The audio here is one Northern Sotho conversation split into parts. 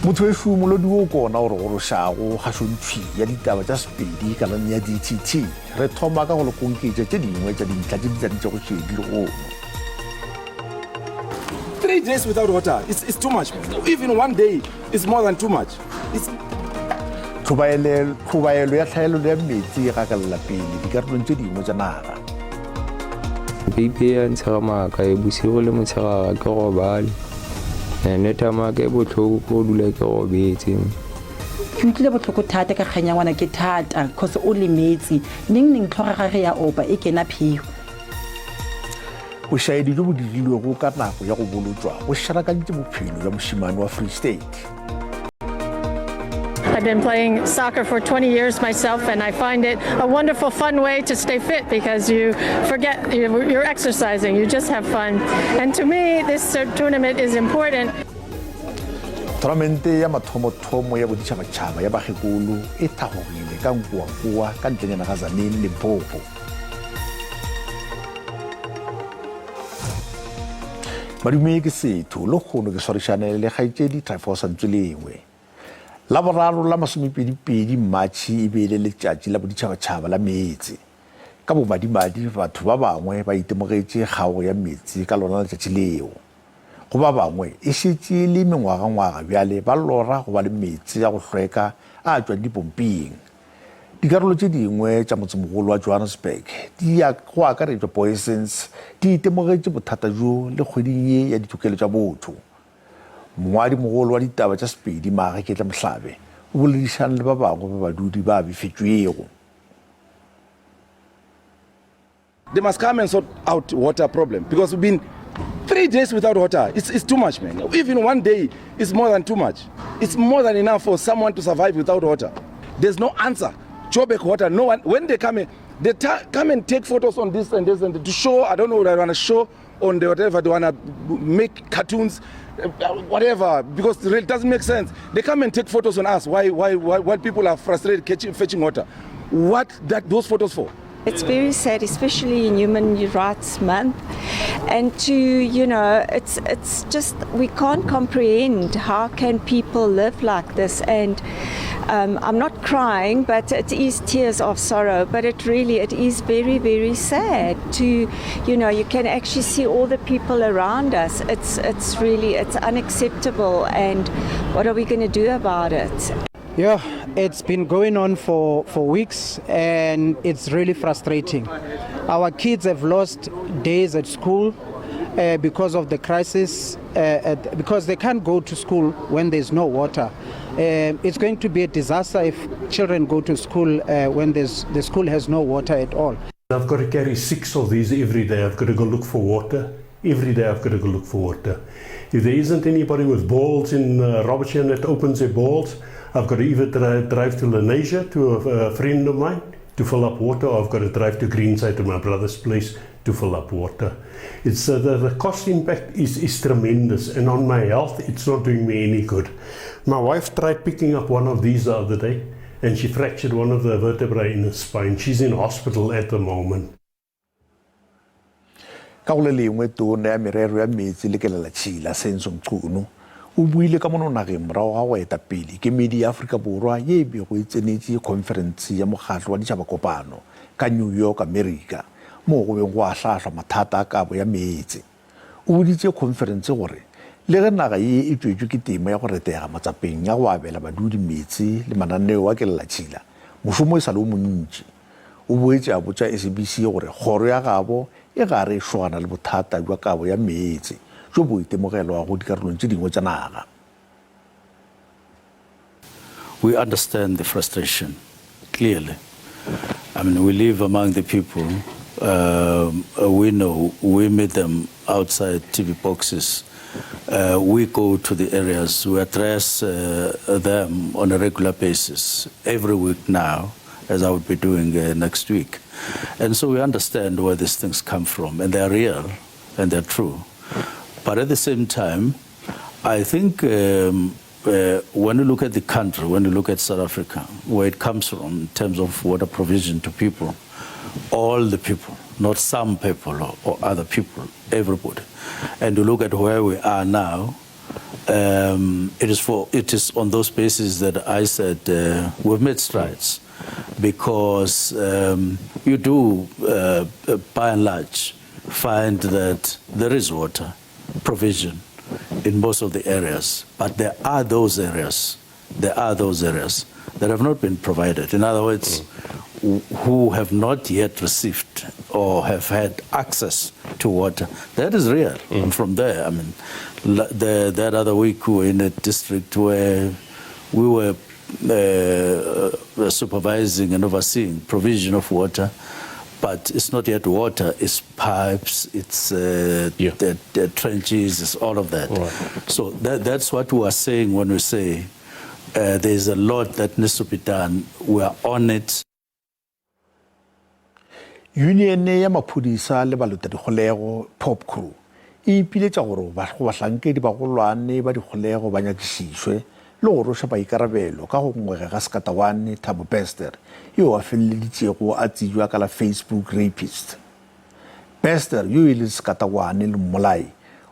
Motho wešo molodi wo ke ona o re gorošago kgašontšhwi ya ditaba tša Sepedi kanaleng ya DTT. Re thoma ka go le konketša tše dingwe tša dintlha tše di tladitšego šedi lehono. Three days without water, it's, it's too much. Even one day is more than too much. It's... Tlhobaelo ya tlhaelelo ya meetse e gakalela pele dikarolong tše dingwe tša naga. Peipi ya ntshega maaka e bosigo le motshegare ga ke robale. Ene thamaka e botlhoko ko dula ke robetse. Ke utlwile botlhoko thata ka kgang ya ngwana ke thata cause o lemetse neng neng tlhogo ya gage ya opa e kena pheo. Bošaedi bjo bo dirilwego ka nako ya go bolotšwa bo šarakantše bophelo bja mošemane wa Free State. I've been playing soccer for 20 years myself, and I find it a wonderful, fun way to stay fit because you forget you're exercising, you just have fun. And to me, this tournament is important. Thoramente ya mathomothomo ya boditšhabatšhaba ya bakgekolo e thagogile ka nkoankoa ka ntlenyana ga Tzaneen, Limpopo. Madume ke setho, lekgono ke swarišane le kgaetšedi Tryphosa Ntswelengwe. Laboraro la masomepedipedi Matšhe e be e le letšatši la boditšhabatšhaba la meetse. Ka bomadimadi batho ba bangwe ba itemogetše kgaogo ya meetse ka lona letšatši leo. Go ba bangwe e šetše e le mengwagangwaga bjale ba lora go ba le meetse a go hlweka a tšwang dipomping. Dikarolo tše dingwe tša motsemogolo wa Johannesburg, di go akaretšwa Booysens, di itemogetše bothata bjo le kgweding ye ya ditokelo tša botho. Mongwadimogolo wa ditaba tša Sepedi, Maage Ketla Mohlabe, o boledišane le ba bangwe ba badudi ba befetšwego. They must come and sort out water problem because we've been three days without water. It's, it's too much, man. Even one day is more than too much. It's more than enough for someone to survive without water. There's no answer. Joburg water, no one. When they come in, they come and take photos on this and this and to show, I don't know what I want to show on the whatever, they want to make cartoons, uh, whatever, because it doesn't make sense. They come and take photos on us. Why, why, why, why people are frustrated catching, fetching water? What that those photos for? It's very sad, especially in Human Rights Month. And to, you know, it's, it's just, we can't comprehend how can people live like this. And um, I'm not crying, but it is tears of sorrow. But it really, it is very, very sad to, you know, you can actually see all the people around us. It's, it's really, it's unacceptable. And what are we going to do about it? Yeah, it's been going on for, for weeks and it's really frustrating. Our kids have lost days at school uh, because of the crisis, uh, at, because they can't go to school when there's no water. Uh, it's going to be a disaster if children go to school uh, when there's, the school has no water at all. I've got to carry six of these every day. I've got to go look for water. Every day I've got to go look for water. If there isn't anybody with balls in uh, Robertson that opens their balls, I've got to either dri drive to Lenasia to a, a friend of mine to fill up water, or I've got to drive to Greenside to my brother's place to fill up water. It's uh, the, the cost impact is, is tremendous, and on my health, it's not doing me any good. My wife tried picking up one of these the other day, and she fractured one of the vertebrae in her spine. She's in hospital at the moment. Ka go le lengwe, Tona ya Merero ya Meetse le Kelelatšhila, Senzo Mchunu, o buile ka mono nageng morago ga go eta pele kemedi ya Afrika Borwa ye e bego e tsenetše khonferense ya Mokgatlo wa Ditšhabakopano ka New York, Amerika, moo go beng go ahlaahlwa mathata a kabo ya meetse. O boditše khonferense gore le ge naga ye e tšwetšwe ke temo ya go retega matsapeng a go abela badudi meetse le mananeo a kelelatšhila, mošomo e sa le o montši. O boetše a botša SABC gore kgoro ya gabo e gare e šogana le bothata bja kabo ya meetse bjo bo itemogelwago dikarolong tše dingwe tša naga. We understand the frustration clearly. I mean, we live among the people. Um, we know, we meet them outside TV boxes. Uh, we go to the areas, we address uh, them on a regular basis every week now, as I would be doing uh, next week. And so we understand where these things come from, and they are real and they're true. But at the same time, I think um, uh, when you look at the country, when you look at South Africa, where it comes from in terms of water provision to people, all the people, not some people or, or other people, everybody. And you look at where we are now, Um, it is for it is on those bases that I said uh, we've made strides, because um, you do, uh, uh, by and large, find that there is water provision in most of the areas, but there are those areas, there are those areas that have not been provided. In other words, mm. who have not yet received or have had access to water. That is real. Mm. And from there, I mean, the, that other week we were in a district where we were uh, supervising and overseeing provision of water but it's not yet water, it's pipes, it's uh, yeah. the, the, trenches, it's all of that. Right. So that, that's what we are saying when we say uh, there's a lot that needs to be done. We are on it. Yuniene ya maphodisa le balotadikgolego Pop Crew e ipiletša gore go bahlankedi bagolwane ba dikgolego ba nyakišišwe le go rwešwa maikarabelo ka go ngwega ga Sekatawane Thabo Bester yo a feleleditšego a tsebjwa ka la Facebook Rapist. Bester yo e leng Sekatawane le mmolai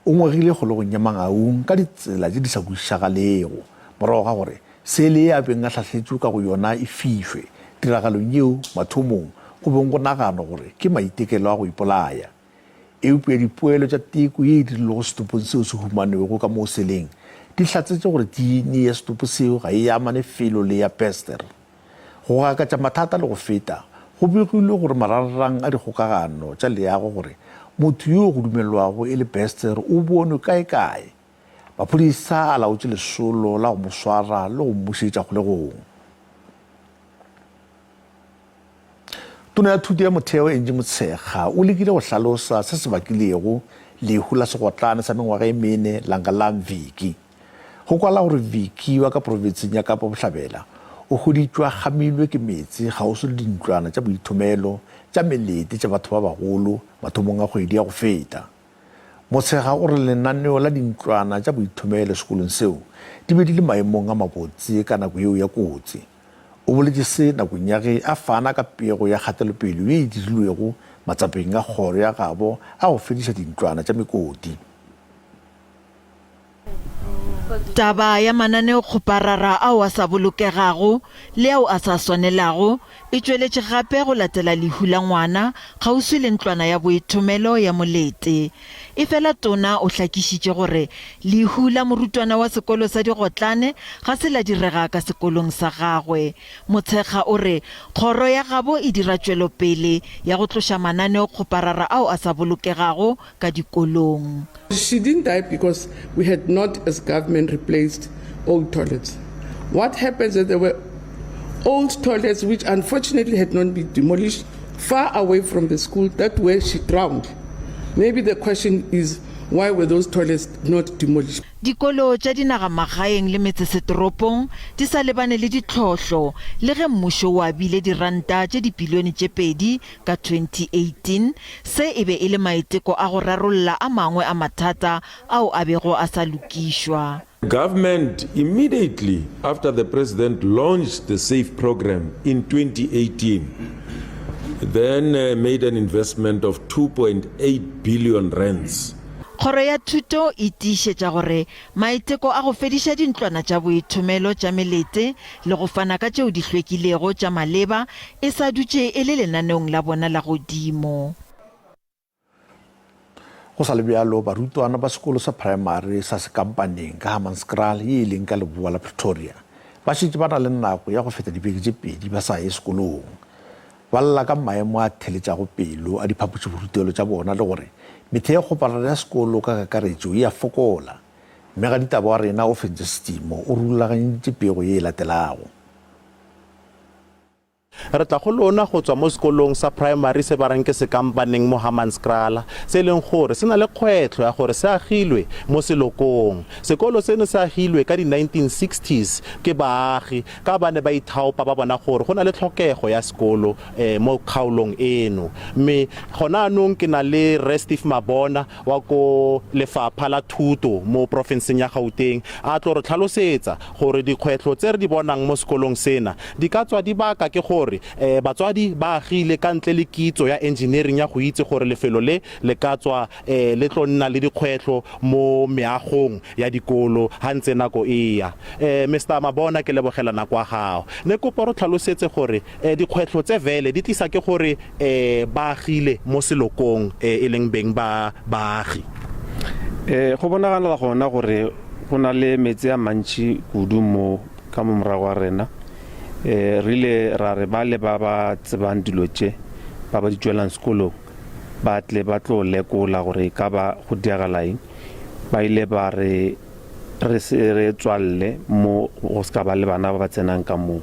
o ngwegile kgolegong ya Mangaung ka ditsela tše di sa kwešišagalego morago ga gore sele ye a beng a hlahletšwe ka go yona e fišwe tiragalong yeo mathomong go beng go naganwa gore ke maitekelo a go ipolaya. Eupša dipoelo tša teko ye e dirilwego setopong seo se humanwego ka moo seleng di hlatsetše gore DNA ya setopo seo ga e amane felo le ya Bester. Go gakatša mathata le go feta, go begilwe gore marangrang a dikgokagano tša leago gore motho yo go dumelwago e le Bester o bonwe kaekae. Maphodisa a laotše lesolo la go mo swara le go mmušetša kgolegong. Tona ya Thuto ya Motheo Angie Motshekga o lekile go hlalosa se se bakilego lehu la segotlane sa mengwaga e mene Langalang Viki. Go kwala gore Viki wa ka profenseng ya Kapa Bohlabela o hweditšwe a kgamilwe ke meetse kgauswi le dintlwana tša boithomelo tša melete tša batho ba bagolo mathomong a kgwedi ya go feta. Motshekga o re lenaneo la dintlwana tša boithomelo sekolong seo di be di le maemong a mabotse ka nako yeo ya kotsi. O boletše se nakong ya ge a fana ka pego ya kgatelopele ye e dirilwego matsapeng a kgoro ya gabo a go fediša dintlwana tša mekoti. Taba ya mananeokgoparara ao a sa bolokegago le ao a sa swanelago e tšweletše gape go latela lehu la ngwana kgauswi le ntlwana ya boithomelo ya Molete. Efela Tona o hlakišitše gore lehu la morutwana wa sekolo sa Digotlane ga se la direga ka sekolong sa gagwe. Motshekga o re kgoro ya gabo e dira tšwelopele ya go tloša mananeokgoparara ao a sa bolokegago ka dikolong. She didn't die because we had not as government replaced old toilets. What happens is there were old toilets which unfortunately had not been demolished far away from the school that where she drowned. Maybe the question is why were those toilets not demolished? Dikolo tša dinagamagaeng le metsesetoropong di sa lebane le ditlhohlo le ge mmušo o abile diranta tše dipilione tše pedi ka 2018. Se e be e le maiteko a go rarolla a mangwe a mathata ao a bego a sa lokišwa. Government immediately after the president launched the SAFE program in 2018 then uh, made an investment of 2.8 billion rands. Kgoro ya Thuto e tiišetša gore maiteko a go fediša dintlwana tša boithomelo tša melete le go fana ka tšeo di hlwekilego tša maleba e sa dutše e le lenaneong la bona la godimo. Go sa le bjalo, barutwana ba sekolo sa praemari sa Sekampaneng ka Hammanskraal ye e leng ka leboa la Pretoria ba šetše ba na le nako ya go feta dibeke tše pedi ba sa ye sekolong. Ba lla ka maemo a theletšago pelo a diphapošiborutelo tša bona le gore metheokgoparara ya sekolo ka kakaretšo e a fokola. Mmegaditaba wa rena Ofentse Setimo o rulaganyeditše pego ye e latelago. Re tla go lona go tswa mo sekolong sa primary se ba reng ke Sekampaneng mo Hammanskraal, se e leng gore se na le kgwetlho ya gore se agilwe mo selokong. Sekolo seno se agilwe ka di-1960s ke baagi ka ba ne ba ithaopa ba bona gore go na le tlhokego ya sekolo mo kgaolong eno. Mme gona anong ke na le Rre Steve Mabona wa ko Lefapha la Thuto mo porofenseng ya Gauteng a tlo re tlhalosetsa gore dikgwetlho tse re di bonang mo sekolong sena di ka tswa di baka ke gore. gore um batswadi ba agile ka ntle le kitso ya engineering ya go itse gore lefelo le le ka tswa um le tlo nna le dikgwetlho mo meagong ya dikolo ha ntse nako e ya. Um Mister Mabona ke lebogela nako ya gago. Ne kopa re tlhalosetse gore um dikgwetlho tse vele di tlisa ke gore um ba agile mo selokong e leng beng ba baagi. E, go bonagala gona gore go na le meetse a mantši kudu mo ka mo morago ga rena. E, re ile ra re ba le ba ba tsebang dilo tše ba ba di tšwelang sekolong ba tle ba tlo lekola gore e ka ba go diagala eng. Ba ile ba re re se re tswalle mo go se ka ba le bana ba ba tsenang ka moo.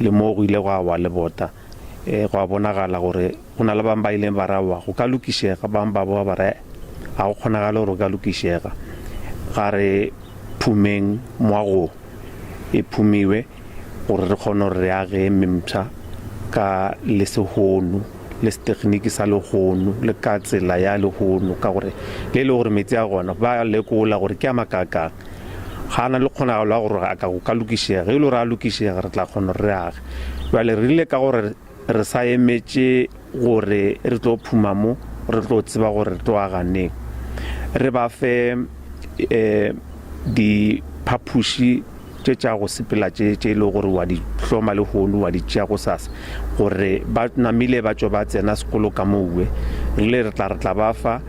Le mo go ile gwa wa lebota. E, gwa bonagala gore go na le bangwe ba ileng ba re aowa go ka lokišega, bangwe ba boa ba re ga go kgonagale gore go ka lokišega. Ga re phumeng moago e phumiwe gore re kgone gore re age e mempsha ka le sehono le setegniki sa lehono le ka tsela ya lehono ka gore le e le gore metsi a gona ba lekola gore ke a makakang. Ga a na le kgonagalo ya gore a ka go ka lokišega. Ge e le gore a lokišega, re tla kgona gore re age. Bjale re rile ka gore re sa emetše gore re tlo phuma mo, re tlo tseba gore re tlo aga neng. Re ba fe um diphapoši tše tša go sepela tše tše e le gore wa di hloma lehono wa di tšea gosasa gore ba namile ba tšwe ba tsena sekolo ka mowe. Re rile re tla re tla ba fa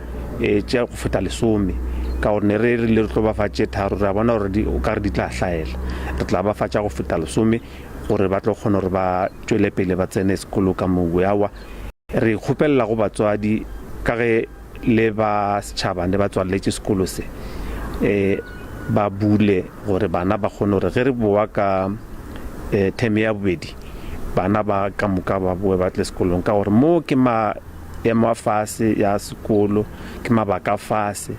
e tše go feta lesome ka gore ne re rile re tlo ba fa tše tharo re a bona gore o ka re di tla hlaela. Re tla ba fa tša go feta lesome gore ba tlo kgona gore ba tšwele pele ba tsene sekolo ka mowe. Aowa re kgopelela go batswadi ka ge le ba setšhaba ne ba tswaleletše sekolo se um ba bule gore bana ba kgone gore ge re boa ka um term ya bobedi bana ba ka moka ba boe ba tle sekolong ka gore mo ke maemo a fase ya sekolo ke mabaka a fase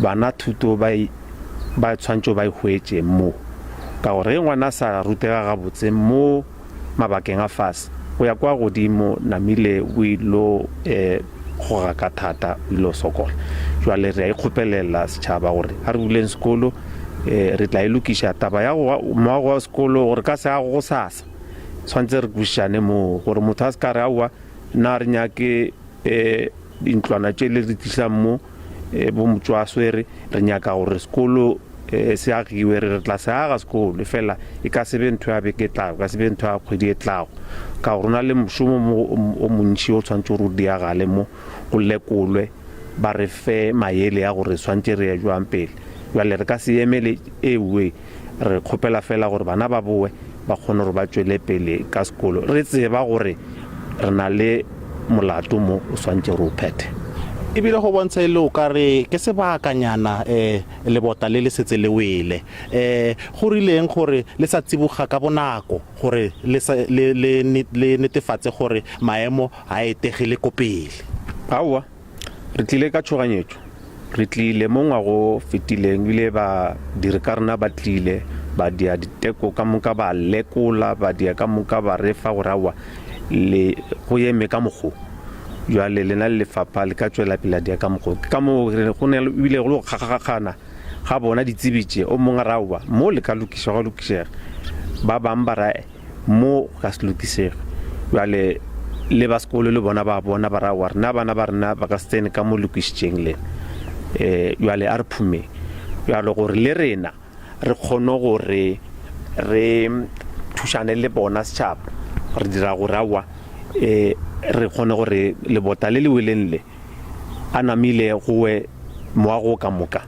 bana thuto ba e ba tshwanetše ba e hwetše mo ka gore ge ngwana a sa rutega gabotse mo mabakeng a fase go ya kwa godimo namile o ilo um goga ka thata o ilo sokola. Jwale re a ikgopelela setšhaba gore a re buleng sekolo um re tla e lokiša taba ya moago wa sekolo gore ka se ago gosasa tshwanetse re kwešišane moo gore motho a se ka re aowa nna re nyake um dintlwana tše le re tlišang mo e, bo motšwaswere re nyaka gore sekolo e, se agiwe re re tla se aga sekolo fela e ka se be ntho ya beke e tlago e ka se be ntho ya kgwedi e tlago ka gore na le mošomo o montši o tshwanetse gore o diagale mo go lekolwe ba re fe maele ya gore tshwanetse re ye jwang pele jale re ka se emele ewe Re kgopela fela gore bana ba bowe ba kgone gore ba tšwele pele ka sekolo. Re tseba gore re na le molato mo o swantše re o phethe. E bile go bontsha e le o ka re ke sebakanyana um lebota le le setse le wele. Um go rileng gore le sa tsiboga ka bonako gore le sa le le le netefatse gore maemo a etegile ko pele? Aowa. Re tlile ka tšhoganyetšo. Re tlile mo ngwago o fetileng, ebile badiri ka rena ba tlile, ba dia diteko ka moka, ba lekola, ba dia ka moka, ba re fa gore aowa, le go eme ka mokgo. Jwale lena le lefapha le ka tšwela pele la dia ka mokgo. Ke ka moo re go ne ebile go le go kgakgakgana ga bona ditsebi tše, o mongwe a re aowa, mo le ka lokiša gwa lokišega. Ba bang ba re Mo go ka se lokisege. Bjale le ba sekolo le bona ba bona ba ra wa rena bana ba rena ba ka se tsene ka mo lokišitšeng lena. Um bjale a re phumeng bjalo gore le rena re kgone gore re thušane le bona setšhaba re dira gore aowa um re kgone gore lebota le le weleng le a namile go we moago ka moka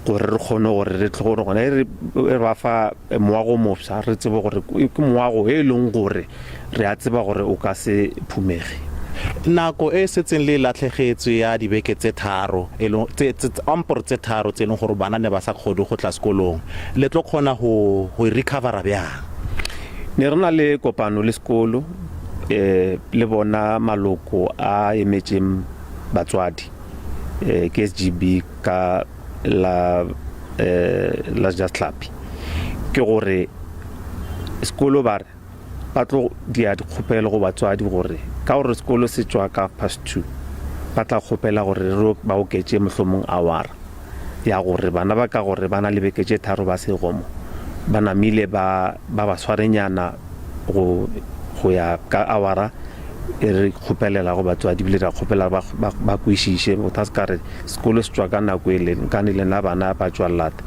gore re kgone gore re tle gore gona e re ba fa moago o mofsa re tsebe gore ke moago e leng gore re a tseba gore o ka se phumege. Nako e setseng le latlhegetswe ya dibeke tse tharo e leng tse tse ampore tse tharo tse e leng gore bana ne ba sa kgone go tla sekolong le tlo kgona go go e recovera bjang? Ne re na le kopano le sekolo eh le bona maloko a emetšeng batswadi eh ke SGB ka la eh la Sejatlhapi ke gore sekolo ba re ba tlo dia dikgopelo go batswadi gore ka gore sekolo se tšwa ka past 2 ba tla kgopela gore re ba oketše mohlomong awara ya gore bana ba ka gore ba na le beke tše tharo ba sego mo ba namile ba ba ba swarenyana go go ya ka awara e re kgopelelago batswadi ebile ra kgopela ba, ba, ba kwešiše motho a se ka re sekolo se tšwa ka nako e le nkane le nna bana ba tšwa lata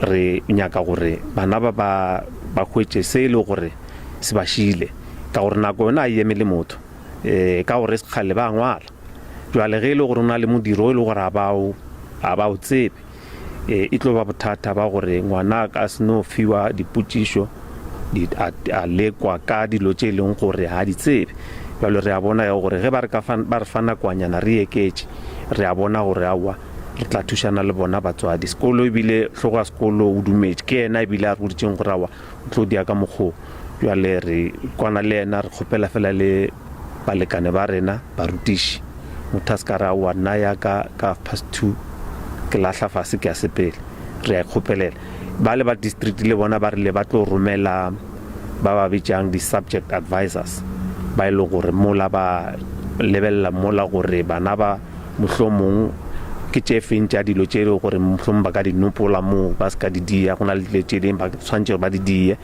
re nyaka gore bana ba ba ba hwetše se e le gore se ba šile ka gore nako yona a e emele motho um ka gore sekgale ba ngwala jwale ge e le gore o na le modiro o e le gore a ba o a ba o tsebe e, e tlo ba bothata ba gore ngwana a ka se no fiwa dipotšišo a, a lekwa ka dilo tše e leng gore ga di tsebe bjalo re a bona ya gore ge ba re ka fa, ba re fa nakwanyana re eketše re a bona gore aowa re tla thušana le bona batswadi sekolo ebile hlogo ya sekolo o dumetše ke yena ebile a re boditšeng gore aowa o tlo dia ka mokgoo bjale re kwana le yena re kgopela fela le balekane ba rena barutiši motho a se ka re aowa nna ya ka ka half past 2 ke lahla fase ke a sepela re a ikgopelela ba le ba district le bona ba rile ba tlo romela ba ba bitšang di-subject advisors ba e le gore mola ba lebelela mola gore bana ba mohlomong ke tše feng tša dilo tše e le gore mohlomong ba ka di nopola moo ba se ka di dia go na le dilo tše dingwe ba tshwanetse gore ba di die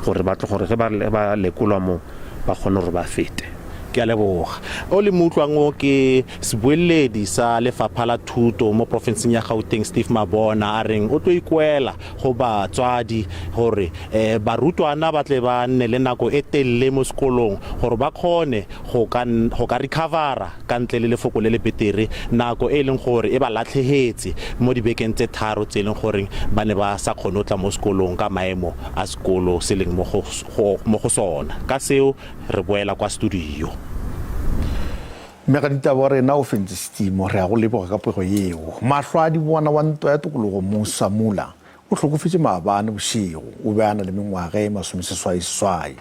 gore ba tlo gore ge ba lekolwa moo ba kgone gore ba fete. Ke a leboga. O le mo utlwang o ke sebueledi sa Lefapha la Thuto mo profenseng ya Gauteng Steve Mabona a reng o tlo ikwela go batswadi gore um barutwana ba tle ba nne le nako e telele mo sekolong gore ba kgone go ka go ka recovera ka ntle le lefoko le le betere nako e leng gore e ba latlhegetse mo dibekeng tse tharo tse e leng goreng ba ne ba sa kgone go tla mo sekolong ka maemo a sekolo se leng mo go go mo go sona. Ka seo re boela kwa studio. Mmegaditaba wa rena o fentse setimo, re a go leboga ka pego yeo. Mahlo a dibona wa ntwa ya tokologo Musa Mula o hlokofetše maabane bošego, o be a na le mengwaga e masomeseswai-seswai.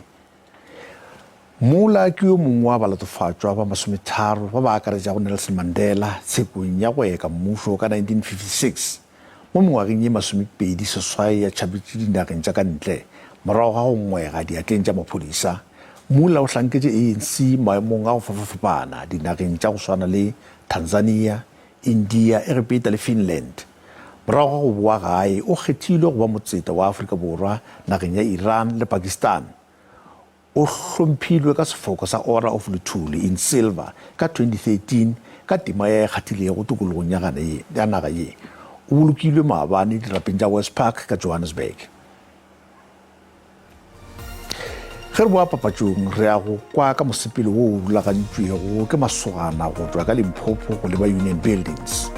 Mula ke yo mongwe wa balatofatšwa ba masometharo ba ba akaretšago Nelson Mandela tshekong ya go eka mmušo ka 1956. Mo mengwageng ye masomepedi seswai ya tšhabetše dinageng tša ka ntle morago ga go ngwega diatleng tša maphodisa, Mula o hlanketše ANC maemong a go fapafapana dinageng tša go swana le Tanzania, India, Egepeta le Finland. Morago ga go boa gae, o kgethilwe go ba motseta wa Afrika Borwa nageng ya Iran le Pakistan. O hlomphilwe ka sefoko sa Order of Luthuli in Silver ka 2013 ka tema ye a e kgathilego tokologong ya ya naga ye. O bolokilwe maabane dirapeng tša West Park ka Johannesburg. Ge re boa papatšong re ya go kwa ka mosepelo wo o rulagantšwego ke masogana go tšwa ka Limpopo go leba Union Buildings.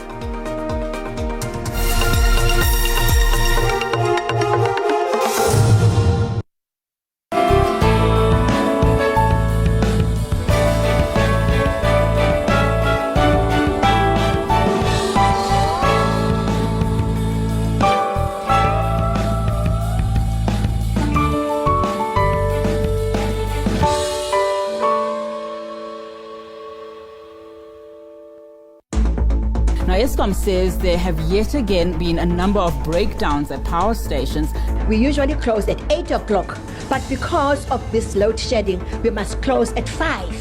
Now, Eskom says there have yet again been a number of breakdowns at power stations. We usually close at 8 o'clock, but because of this load shedding, we must close at 5.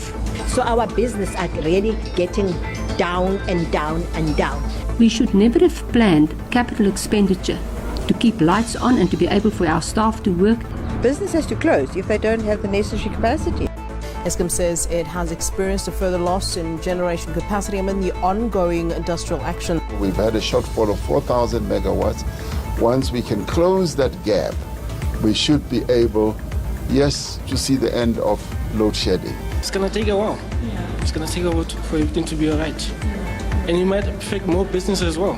So our business are really getting down and down and down. We should never have planned capital expenditure to keep lights on and to be able for our staff to work. Business has to close if they don't have the necessary capacity. Eskom says it has experienced a further loss in generation capacity amid the ongoing industrial action. We've had a shortfall of 4,000 megawatts. Once we can close that gap, we should be able, yes, to see the end of load shedding. It's going to take a while. Yeah. It's going to take a while for everything to be all right. And it might affect more business as well.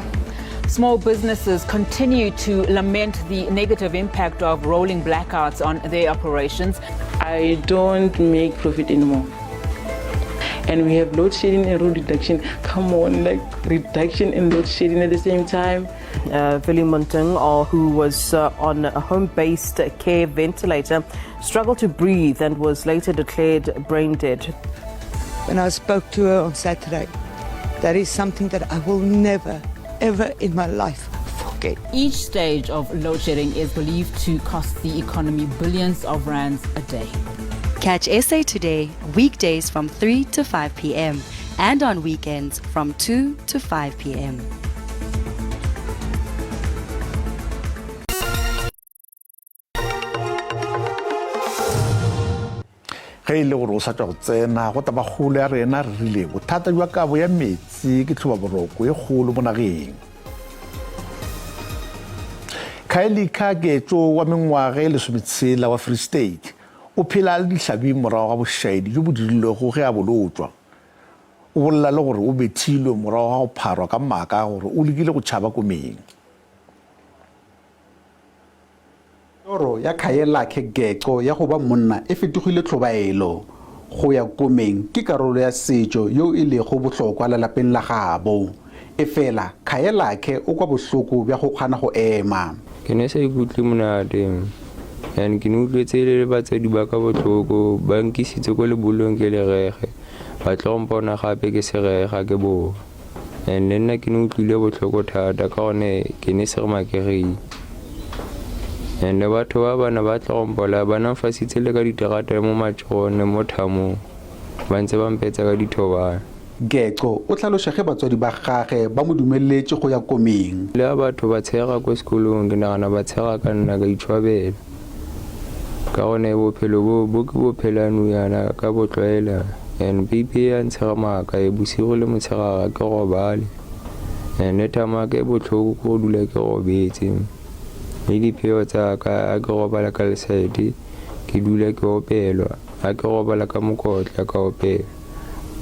Small businesses continue to lament the negative impact of rolling blackouts on their operations. I don't make profit anymore. And we have load shedding and road reduction. Come on, like reduction and load shedding at the same time. Uh, Munting, uh, who was uh, on a home based care ventilator, struggled to breathe and was later declared brain dead. When I spoke to her on Saturday, that is something that I will never, ever in my life forget. Each stage of load shedding is believed to cost the economy billions of rands a day. Catch SA Today weekdays from 3 to 5 p.m. and on weekends from 2 to 5 p.m. Ge e le gore o sa tšwa go tsena go tabakgolo ya rena, re rile bothata bja kabo ya meetse ke tlhobaboroko e kgolo mo nageng. Khaelika Ketso wa mengwaga e lesometshela wa Free State o phela a le dihlabing morago ga bošaedi bjo bo dirilwego ge a bolotšwa. O bolela le gore o bethilwe morago ga go pharwa ka maaka a gore o lekile go tšhaba komeng. Toro ya Khayelakhe Gecko ya go ba monna e fetogile tlhobaelo. Go ya komeng ke karolo ya setšo yeo e lego bohlokwa lalapeng la gabo. Efela Khayelakhe o kwa bohloko bja go kgana go ema. Ke ne sa ikutlwe monate and ke ne utlwetse le batsadi ba ka botlhoko ba nkisitse ko lebollong ke le rege ba tlo go mpona gape ke se rege ga ke boa. And le nna ke ne utlwile botlhoko thata ka gone ke ne se re makegile. And le batho ba bana ba tla go mpolaya ba namfasitse le ka diterata le mo matšogong le mo thamong ba ntse ba mpetsa ka dithobane. Gecko o hlaloša ge batswadi ba gage ba mo dumeletše go ya komeng. Le ga batho ba tshega ko sekolong ke nagana ba tshega ka nna ka itšhwabela ka gone bophelo bo bo ke bo phela nou yana ka bo tlwaela. And baby ya ntshega maaka e bosigo le motshegare ke robale. And le thamaka e botlhoko ke go dula ke robetse. Le dipheo tsa ka a ke robala ka lesaete ke dula ke opelwa. A ke robala ka mokotla ka opelwa.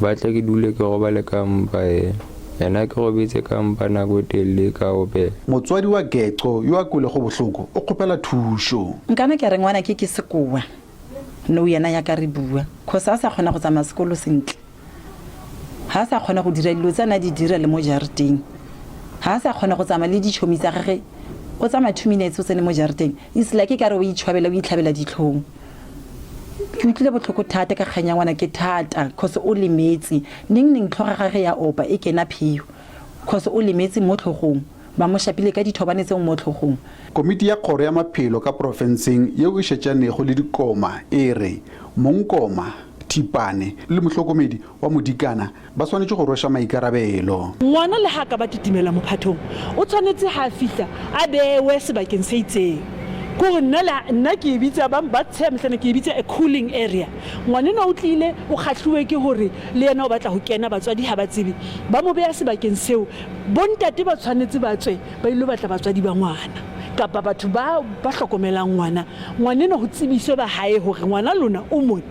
Ba tla ke dule ke robale ka mpa e. Ena ke robetse ka mpa nako e telele ka opelwa. Motswadi wa Gecko yo a kwelego bohloko o kgopela thušo. Nkana ke re ngwanake ke sekowa. Nou yena ya ka re bua cause a sa kgona go tsamaya sekolo sentle. Ha a sa kgona go dira dilo tse a ne a di dira le mo jarateng. Ha a sa kgona go tsamaya le ditšhomi tsa gage o tsamaya 2 minutes o tsene mo jarateng it's like e kare o itšhwabela o itlhabela ditlhong. Ke utlwile botlhoko thata ka kgang ya ngwana ke thata cause o lemetse neng neng tlhoga gage ya opa e kena pheo cause o lemetse mo tlhogong. Ba mo šapile ka dithobane tseo mo hlogong. Komiti ya Kgoro ya Maphelo ka profenseng yeo e šetšanego le dikoma e re mongkoma, Thipane le mohlokomedi wa modikana ba swanetše go rweša maikarabelo. Ngwana le ha a ka ba titimela mophathong, o tshwanetse ha a fihla a bewe sebakeng se itseng. Ke gore nna le nna ke e bitsa, ba ba tsheha mehlana, ke e bitsa a cooling area. Ngwanenwa o tlile, o kgahluwe ke hore le yena o batla ho kena, batswadi ha ba tsebe, ba mo beha sebakeng seo. Bontate ba tshwanetse ba tswe ba ilo batla batswadi ba ngwana kapa batho ba ba hlokomelang ngwana. Ngwanenwa ho tsebiswe ba hae hore ngwana lona o mona.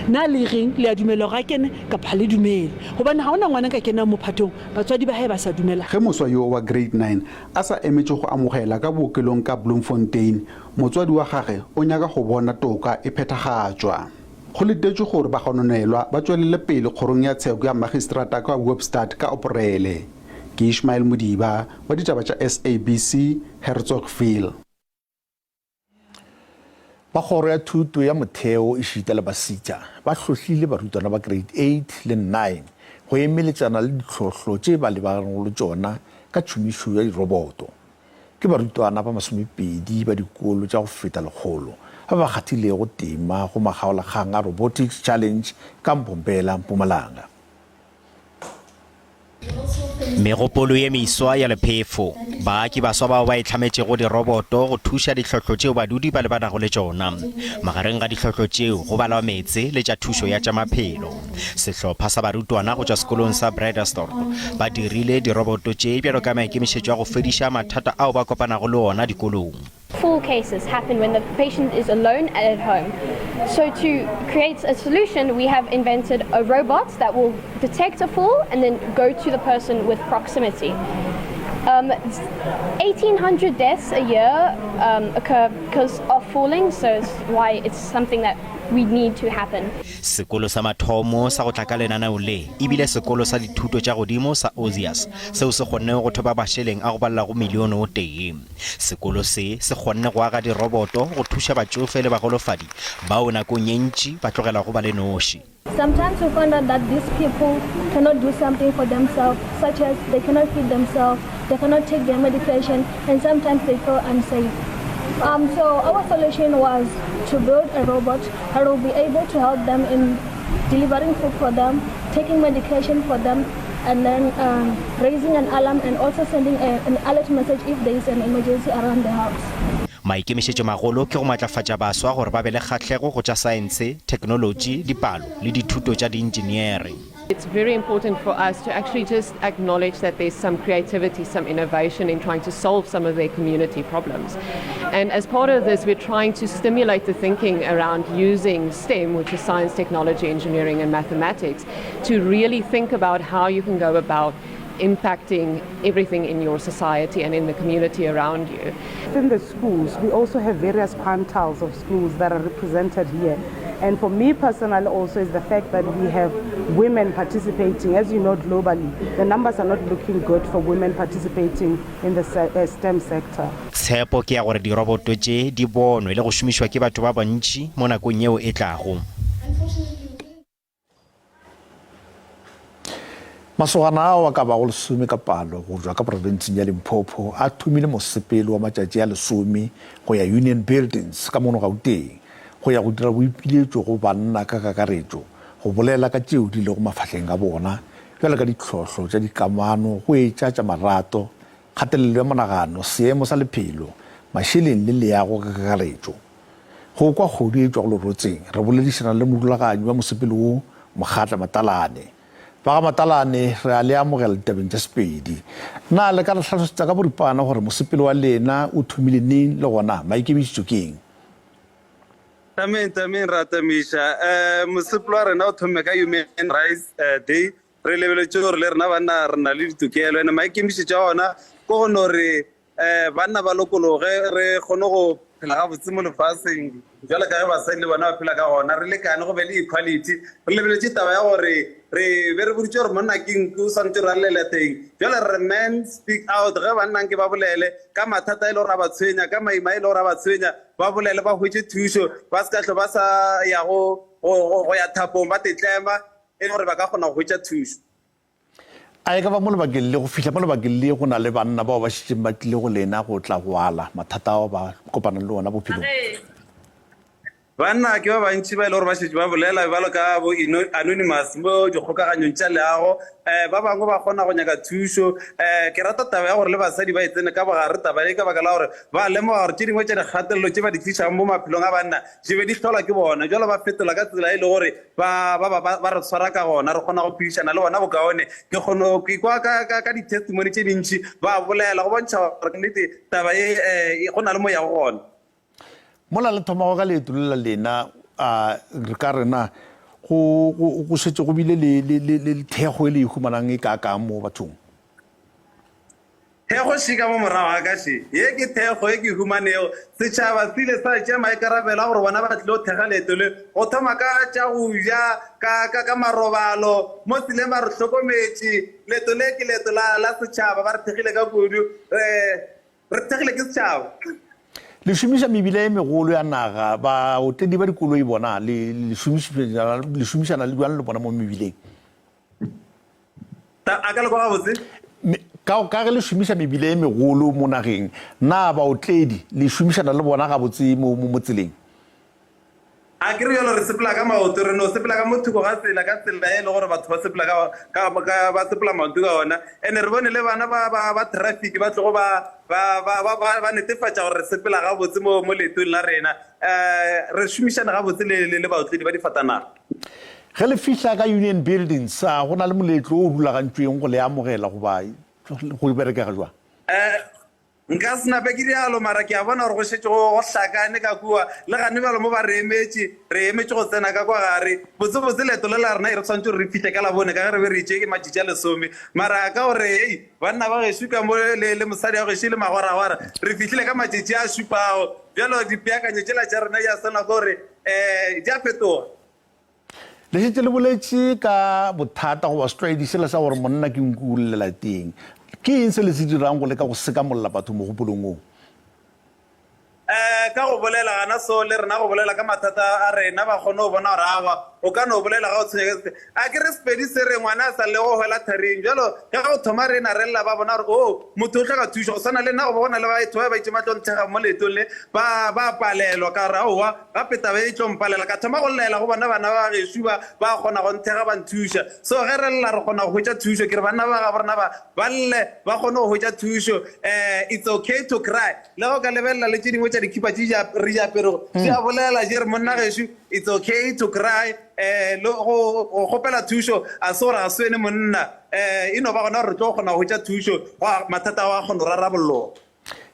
Na le reng? Le a dumela hore a kene kapa ha le dumele? Hobane ha hona ngwana a ka kenang mophatong batswadi ba hae ba sa dumela. Ge moswa yo wa Grade 9 a sa emetše go amogela ka bookelong ka Bloemfontein, motswadi wa gage o nyaka go bona toka e phethagatšwa. Go letetšwe gore bagononelwa ba tšwelele pele kgorong ya tsheko ya magistrata kwa Hoopstad ka Oporele. Ke Ishmael Modiba wa ditaba tša SABC, Hertzogville. Ba kgoro ya thuto ya motheo ešita le basitša ba hlohlile barutwana ba grade 8 le 9 go emeletšana le ditlhohlo tše ba lebanego le tšona ka tšhomišo ya diroboto. Ke barutwana ba masomepedi ba dikolo tša go feta lekgolo ba ba kgathilego tema go makgaolakgang a Robotics Challenge ka Mpompela, Mpumalanga. Megopolo ye meswa ya lephefo. Ba ke baswa bao ba itlhametšego diroboto go thuša ditlhohlo tšeo badudi ba lebanago le tšona. Magareng ga ditlhohlo tšeo go balwa meetse le tša thušo ya tša maphelo. Sehlopha sa barutwana go tšwa sekolong sa Bredasdorp ba dirile diroboto tše bjalo ka maikemišetšo a go fediša mathata ao ba kopanago le ona dikolong. Fall cases happen when the patient is alone at home. So to create a solution, we have invented a robot that will detect a fall and then go to the person with proximity. Um, 1,800 deaths a year um, occur because of falling, so it's why it's something that we need to happen. Sekolo sa mathomo sa go tla ka lenaneo le e bile sekolo sa dithuto tša godimo sa Ozias, seo se kgonnego go thopa mašeleng a go balela go milione o tee. Sekolo se se kgonne go aga diroboto go thuša batšofe le bagolofadi bao nakong ye ntši ba tlogelago ba le noši. Sometimes we find out that these people cannot do something for themselves, such as they cannot feed themselves, they cannot take their medication, and sometimes they feel unsafe. Um, so our solution was to build a robot that will be able to help them in delivering food for them, taking medication for them, and then um, raising an alarm and also sending a, an alert message if there is an emergency around the house. Maikemišetšomagolo ke go matlafatša baswa gore ba be le kgahlego go tša saense, theknolotši, dipalo le dithuto tša diintšineere. It's very important for us to actually just acknowledge that there's some creativity, some innovation in trying to solve some of their community problems. And as part of this, we're trying to stimulate the thinking around using STEM, which is science, technology, engineering, and mathematics, to really think about how you can go about impacting everything in your society and in the community around you. In the schools, we also have various quantiles of schools that are represented here. And for me personally also is the fact that we have women participating. As you know, globally, the numbers are not looking good for women participating in the uh, STEM sector. Tshepo ke ya gore diroboto tše di bonwe le go šomišwa ke batho ba bantši mo nakong yeo e tlago. Masogana ao a ka bago lesome ka palo go tšwa ka profenseng ya Limpopo a thomile mosepelo wa matšatši a lesome go ya Union Buildings ka mono Gauteng go ya go dira boipiletšo go banna ka kakaretšo go bolela ka tšeo di lego mafahleng a bona bjalo ka ditlhohlo tša dikamano go etša tša marato, kgatelelo ya monagano, seemo sa lephelo, mašeleng le leago ka kakaretšo. Go kwa kgodu e tšwago lerotseng, re boledišana le morulaganyi wa mosepelo wo, Mokgatla Matalane. Ba ga Matalane, re a le amogela ditabeng tša Sepedi. Na le ka re hlalosetša ka boripana gore mosepelo wa lena o thomile neng le gona maikemišetšo ke eng? Tameng, tameng, ra tamiša. Um mosepelo wa rena o thomme ka Human Rights eh, Day. Re lebeletše gore le rena banna re na le ditokelo. Ene maikemišetšo a ona ke go no re um banna ba lokologe re kgone go phela gabotse mo lefaseng jalo ka ge basadi le bona ba phela ka gona re lekane go be le equality re lebeletše taba ya gore re be re boditše gore monna ke nku o swanetše re allela teng jale re men speak out ge banna nke ba bolele ka mathata e le gore a ba tshwenya ka maima e le gore a ba tshwenya ba bolele ba hwetše thušo ba se ka hlo ba sa ya go ya thapong ba tetlema e le gore ba ka kgona go hwetša thušo. A e ka ba mo lebakeng le, go fihla mo lebakeng le go na le banna bao ba šetšeng ba tlile go lena go tla go ala mathata ao ba kopanang le ona bophelong? Banna ke ba bantši ba e le gore ba šetše ba bolela bjalo ka bo anonymous mo dikgokaganyong tša leago. Um ba bangwe ba kgona go nyaka thušo. Um ke rata taba ya gore le basadi ba e tsene ka bogare taba ye ka baka la gore ba lemoga gore tše dingwe tša dikgatelelo tše ba di tlišago mo maphelong a banna di be di hlolwa ke bona. Bjalo ba fetola ka tsela e le gore ba, ba, ba, ba re tshwara ka gona, re kgona go phedišana le bona bokaone. Ke kgona go ikwa ka, ka, ka di-testimony tše dintši ba bolela, go bontšha gore nnete taba ye eh, go na le mo yago gona. Mola le thomago ka leeto le la lena, a re ka re na go, go, go šetše go bile le, le, le, le thekgo e le e humanang e kaakang mo bathong? Thekgo še ka mo morago ga ka še. Ye ke thekgo ye ke e humanego. Setšhaba se ile sa tšea maikarabelo a gore bona ba tlile go thekga leeto le, go thoma ka tša go ja, ka, ka, ka marobalo. Mo tseleng ba re hlokometše. Leeto le ke leeto la, la setšhaba. Ba re thekgile ka kudu. Re, re thekgile ke setšhaba. Le šomiša mebila e megolo ya naga. Baotledi ba dikoloi bona, le, le šomišana, le šomišana le bjang le bona mo mebileng? Ta, a ka le kwa gabotse? Me, ka, ka ge le šomiša mebila e megolo mo nageng, na baotledi le šomišana le bona gabotse mo, mo, mo tseleng? A ke re bjalo re sepela ka maoto, re no sepela ka mo thoko ga tsela, ka tsela e le gore batho ba sepela ka, ka, ka, ba sepela maoto ka ona. Ene re bone le bana ba, ba, ba traffic ba tlogo ba, ba, ba, ba, ba, ba netefatša gore re sepela gabotse mo, mo leetong la rena. Um re šomišana gabotse le, le, le baotledi ba difatanaga. Ge le fihla ka Union Buildings, a go na le moletlo o rulagantšweng go le amogela goba go berekega jwang? Eh, nka se nape ke rialo, mara ke a bona gore go šetše go go hlakane ka kua. Le gane bjalo mo ba re emetše, re emetše go tsena ka kwa gare. Botsebotse leeto le la rena e re swanetše gore re fihle ka Labone ka ge re be re itše ke matšatši a lesome. Mara ka gore hei, banna ba gešo ka mo le, le mosadi wa gešo e le magwaragwara, re fihlile ka matšatši a šupago. Bjalo dipeakanyo tšela tša rena di a swanela ke gore um di a fetoga. Le šetše le boletše ka bothata goba setlwaedi sela sa gore monna ke nku o llela teng. Ke eng se le se dirang go leka go sekamolla batho mogopolong woo? Um ka go bolela gana so le rena go bolela ka mathata a rena ba kgone go bona gore aowa O ka no bolela ga o tshwenya ka se. A ke re Sepedi se re ngwana a sa lle go hwela tharing. Bjalo ge go thoma re na re lla ba bona gore oh motho o hloka thušo. Go swana le nna go be go na le batho ba ba itšeng ba tlo nthekga mo leetong le ba ba palelwa ka re aowa gape taba e tlo mpalela. Ka thoma go llela go bona bana ba gešo ba ba kgona go nthekga ba nthuša. So ge re lla re kgona go hwetša thušo. Ke re banna ba gabo rena ba ba lle ba kgone go hwetša thušo. Um it's okay to cry. Le ge o ka lebelela le tše dingwe tša dikhipa tše re di aperego di a bolela di re monna gešo it's okay to cry. Um le go kgopela thušo a se gore ga se wene monna. Um e no ba gona gore re tlo kgona go hwetša thušo mathata ao a kgona go rarabolloga.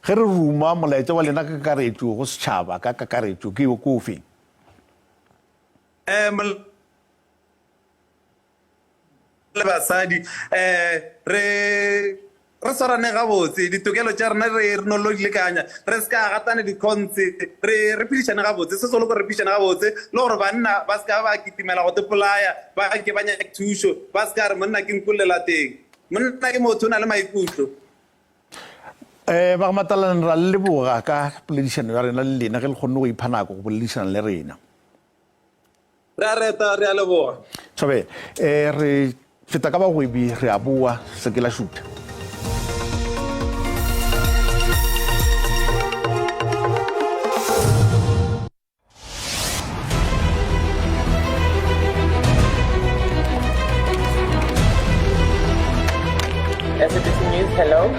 Ge re ruma, molaetša wa lena ka kakaretšo go setšhaba ka kakaretšo ke ofe? Um le basadi um re re swarane gabotse ditokelo tša rena re re no lo di lekanya re se ka gatane dikhontse re re phedišane gabotse se segolo ke re phedišane gabotse le gore banna ba se ka ba kitimela go tepolaya ba ke ba nyake thušo ba se ka re monna ke nkullela teng monna ke motho o na le maikutlo. Um ba ga Matalane ra le leboga ka poledišano ya rena le lena ge le kgonne go ipha nako go boledišana le rena. Re a reta, re a leboga. Thobela. Eh, re feta ka bagwebi, re a boa, se ke la šutha. SABC News, hello.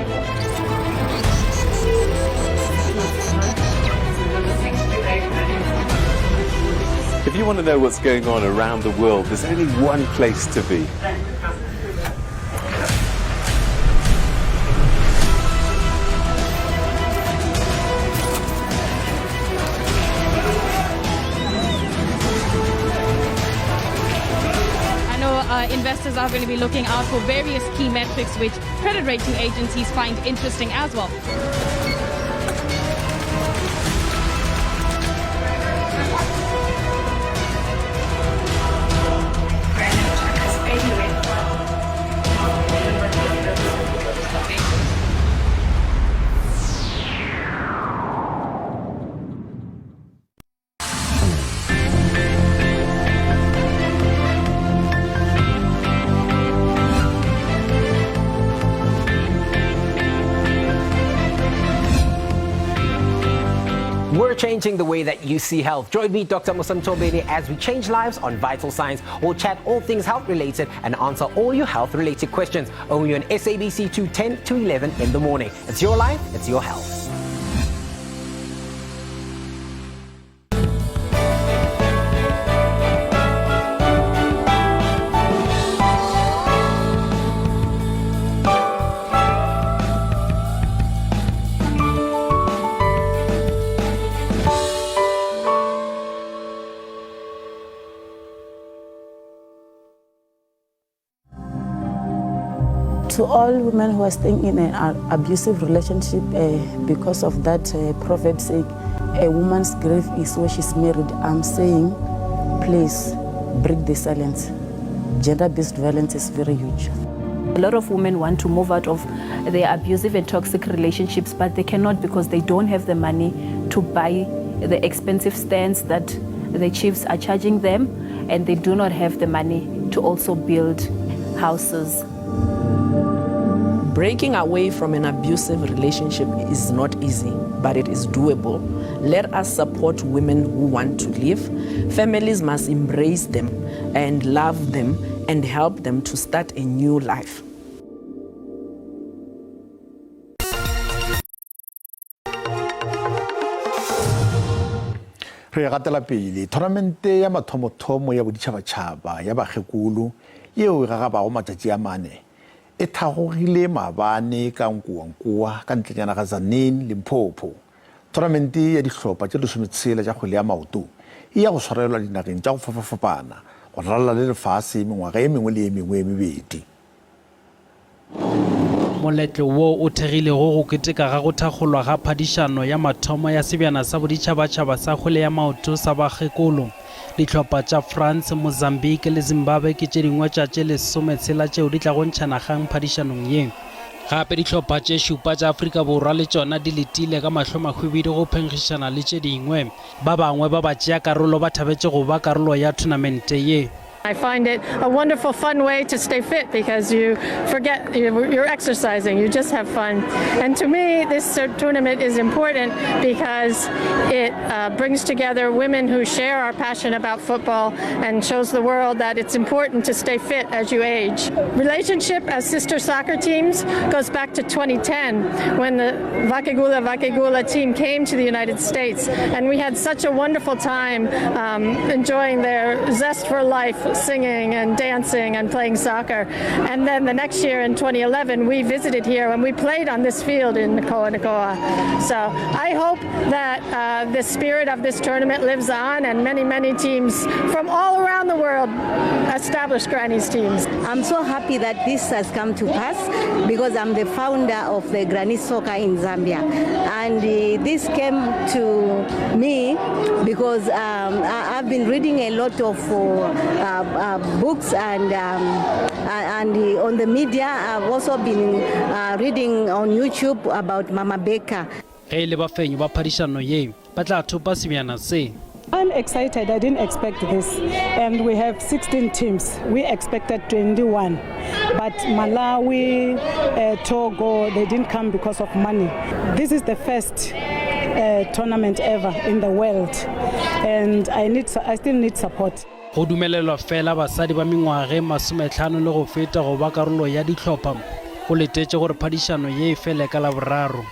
If you want to know what's going on around the world, there's only one place to be. I know uh, investors are going to be looking out for various key metrics which credit rating agencies find interesting as well. We're changing the way that you see health. Join me, Dr. Musa Mthombeni, as we change lives on Vital Signs. We'll chat all things health related and answer all your health related questions only on SABC 2 10 to 11 in the morning. It's your life, it's your health. To all women who are staying in an abusive relationship uh, because of that uh, proverb saying, a woman's grave is where she's married, I'm saying, please break the silence. Gender-based violence is very huge. A lot of women want to move out of their abusive and toxic relationships, but they cannot because they don't have the money to buy the expensive stands that the chiefs are charging them, and they do not have the money to also build houses. Breaking away from an abusive relationship is not easy, but it is doable. Let us support women who want to live. Families must embrace them and love them and help them to start a new life. Re gatela pele thonamente ya mathomothomo ya boditšhabatšhaba ya bakgekolo yeo e gagabago matšatši a mane e thagogile maabane ka Nkowankowa ka ntlenyana ga Tzaneen, Limpopo. Thonamente ya dihlopha tše lesometshela tša kgwele ya maoto e ya go swarelwa dinageng tša go fapafapana go ralala le lefase mengwaga e mengwe le e mengwe e mebedi. Moletlo wo o thegilego go keteka ga go thakgolwa ga phadišano ya mathomo ya Sebjana sa Boditšhabatšhaba sa Kgwele ya Maoto sa Bakgekolo. Dihlopha tša France, Mozambique le Zimbabwe ke tše dingwe tša tše lesometshela tšeo di tlago ntšhana kgang phadišanong ye. Gape dihlopha tše šupa tša Afrika Borwa le tšona di letile ka mahlo mahwibidu go phenkgišana le tše dingwe. Ba bangwe ba batšeakarolo ba thabetše go ba karolo ya thonamente ye. I find it a wonderful, fun way to stay fit because you forget you're exercising, you just have fun. And to me, this tournament is important because it uh, brings together women who share our passion about football and shows the world that it's important to stay fit as you age. Relationship as sister soccer teams goes back to 2010 when the Vakegula Vakegula team came to the United States, and we had such a wonderful time um, enjoying their zest for life, singing and dancing and playing soccer. And then the next year in 2011, we visited here and we played on this field in Nakoa Nakoa. So I hope that uh, the spirit of this tournament lives on and many, many teams from all around the world establish Granny's teams. I'm so happy that this has come to pass because I'm the founder of the Granny Soccer in Zambia. And uh, this came to me because um, I, have been reading a lot of uh, uh, books and, um, and on the media. I've also been uh, reading on YouTube about Mama Baker. Ge e le bafenyi ba phadišano ye ba tla thopa sebjana se. I'm excited. I didn't expect this. And we have 16 teams. We expected 21. But Malawi, uh, Togo, they didn't come because of money. This is the first uh, tournament ever in the world. And I, need, I still need support. Go dumelelwa fela basadi ba mengwaga e masometlhano le go feta go ba karolo ya dihlopha. Go letetše gore phadišano ye e fele ka Laboraro.